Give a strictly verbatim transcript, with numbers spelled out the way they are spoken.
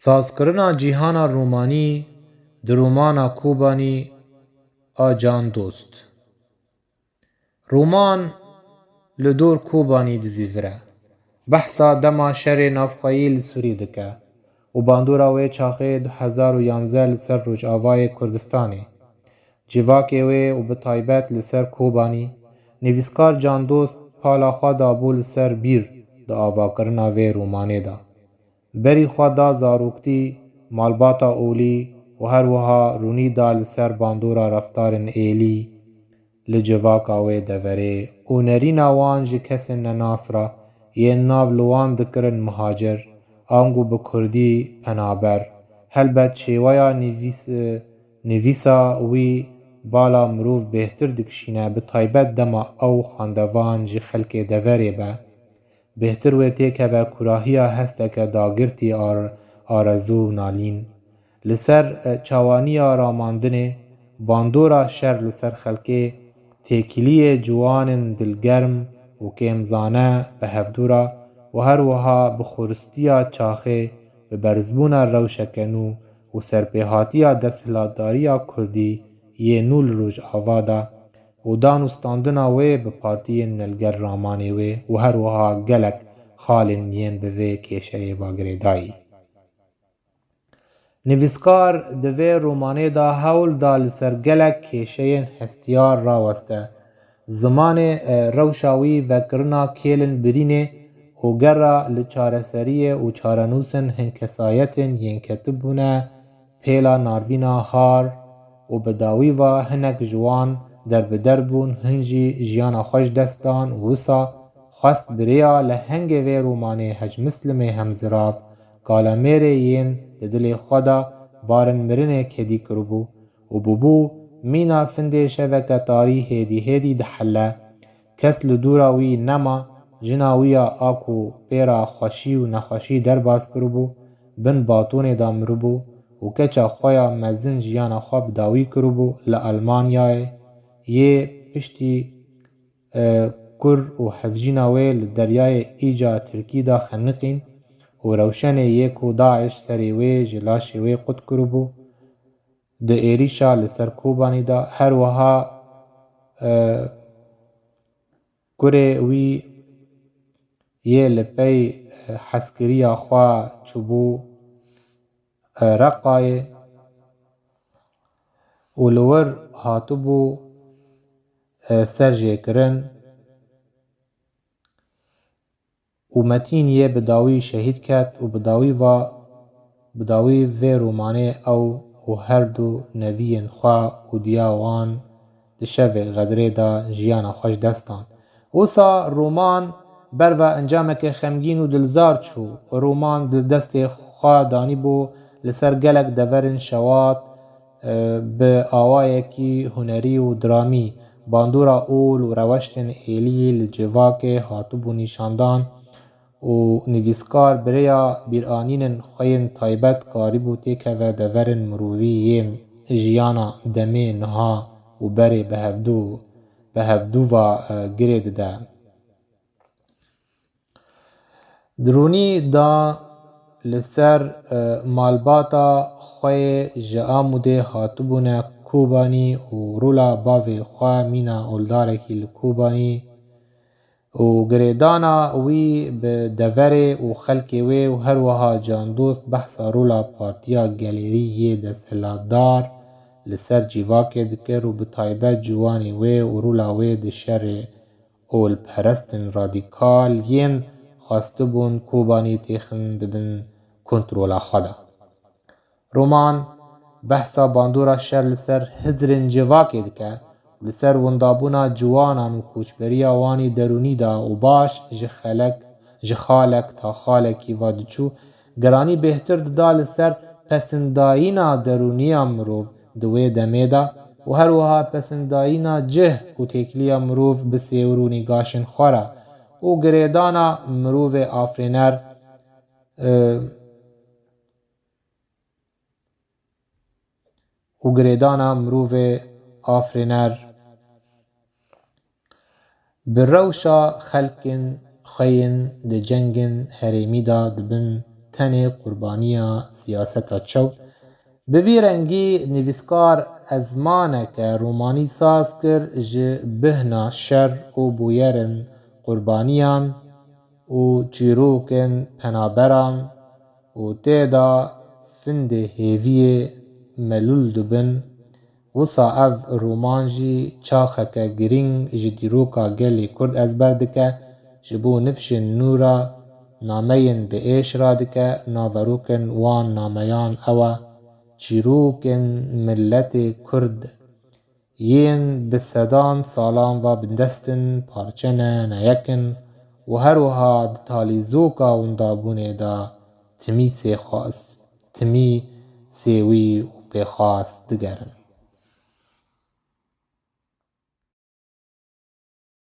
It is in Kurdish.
Sazkirina cîhana romanî di romana Kobanî a Can Dost. Roman li dor Kobanî dizîvire. Behsa dema şerê navxweyî li Sûrî dike û bandora wê çaxê du hezar û yanzdeh li ser Rojavayê Kurdistanê. Civakê wê û bi taybet li ser Kobanî, nivîskar Can Dost pala xwe dabû li ser bîr di avakirina vê romanê de. Berî xwe da zaroktî, malbata olî û her wiha rûnî da li ser bandora reftarên êlî li civaka wê deverê û nerîna wan ji kesên nenas re yên nav li wan dikirin muhacir, ango bi kurdî penaber. Helbet şêweya nivîs-, nivîsa wî bala mirov bêhtir dikişîne, bi taybet dema ew xwendevan ji xelkê deverê be. Bêhtir wê têkeve kurahiya hesteke dagirtî ar-, arezû û nalîn. Li ser, e, çawaniya ramandinê, bandora şer li ser xelkê, têkiliyê ciwanên dilgerm û kêmzane bi hevdû re û her wiha bi xuristiya çaxê, bi berzbûna rewşeke nû û serpêhatiya desthilatdariya kurdî yê nû li Rojava de û dan û standina wê bi partiyên nelger ramanê wê û her wiha gelek xalên yên bi vê kêşeyê ve girêdayî. Nivîskar di vê romanê de hewl da li ser gelek kêşeyên hestiyar raweste. Zimanê, e, rewşa wî vekirina kêlin birînê û gera li çareseriyê û çarenûsên hin kesayetên yên ketibûne pêla narvîna har û bi dawî ve hinek ji wan derbider bûn, hin jî jiyana xwe ji dest dan û wisa xwest bi rêya lehengê vê romanê Hec Mislimê Hemzirav, kalemêrê yên di dilê xwe de barin mirinê kedî kiribû û bûbû mîna findê şeveke tarî hêdî hêdî dihele. Kes li dûra wî nema, jina wî ya a ku pê re xweşî û nexweşî derbas kiribû, bin batonê de miribû û keça xwe ya mezin jiyana xwe bi dawî kiribû li Almanyayê yê piştî, e, kur û hevjîna wê li deryayê Îca Tirkî de xeniqîn û rewşenê yê ku DAIŞ serê wê ji laşê wê qut kiribû, di êrîşa li ser Kobanî de her wiha, e, kurê wî yê li pey, e, hezkiriya xwe çûbû, e, Reqayê û li wir hatibû, e, serjêkirin û Metîn yê bi dawî şehîd ket û bi dawî va, bi dawî vê romanê ew û her du neviyên xwe û diya wan di şevê Xedirê de jiyana xwe ji dest dan. Wisa roman ber ve encameke xemgîn û dilzar çû. Roman di destê xwe danîbû li ser gelek deverên şewat, e, bi awayekî hunerî û dramî, bandora ol û reweştên êlî li civakê hatibû nîşandan û nivîskar bi rêya bîranînên xwe yên taybet karîbû têkeve deverên mirovî yên jiyana demê niha û berê bi hevdû, bi hevdû ve, e, girê dide. Di rûnî de li ser, e, malbata xwe yê ji Amûdê hatibûne Kobanî û rola bavê xwe mîna oldarekî li Kobanî û girêdana wî bi deverê û xelkê wê û her wiha Can Dost behsa rola Partiya Gelêrî yê desthilatdar li ser civakê dikir û bi taybet ciwanê wê û rola wê di şerê olperestên radîkal yên xwestibûn Kobanî têxin di bin kontrola xwe de. Roman behsa bandora şer li ser hizrên civakê dike û li ser windabûna ciwanan û koçberiya wan ê derûnî de û baş ji xelek, ji xalek ta xalekî ve diçû, geranî bêhtir dida li ser pesindayîna derûniya mirov di wê demê de û her wiha pesindayîna cih û têkiliya mirov bi sêwir û nîgaşên xwe re û girêdana mirovê afirîner, e, û girêdana mirovê afirîner bi rewşa xelkên xwe yên di cengên herêmî de di bin tenê qurbaniya siyaseta çewt. Bi vî rengî nivîskar ezmaneke romanî saz kir ji bihna şer û bûyerên qurbaniyan û çîrokên penaberan û tê de findê hêviyê melûl dibin. Wisa ev roman jî çaxeke girîng ji dîroka gelê Kurd ezber dike, ji bo nifşên nû re nameyên bi êş radike, naverokên wan nameyan ew e, çîrokên miletê Kurd yên bi sedan salan ve bindest in, parçe ne, ne yek in û her wiha di talîzoka windabûnê de timî sêxwas, timî sêwî û pêxwas digerin.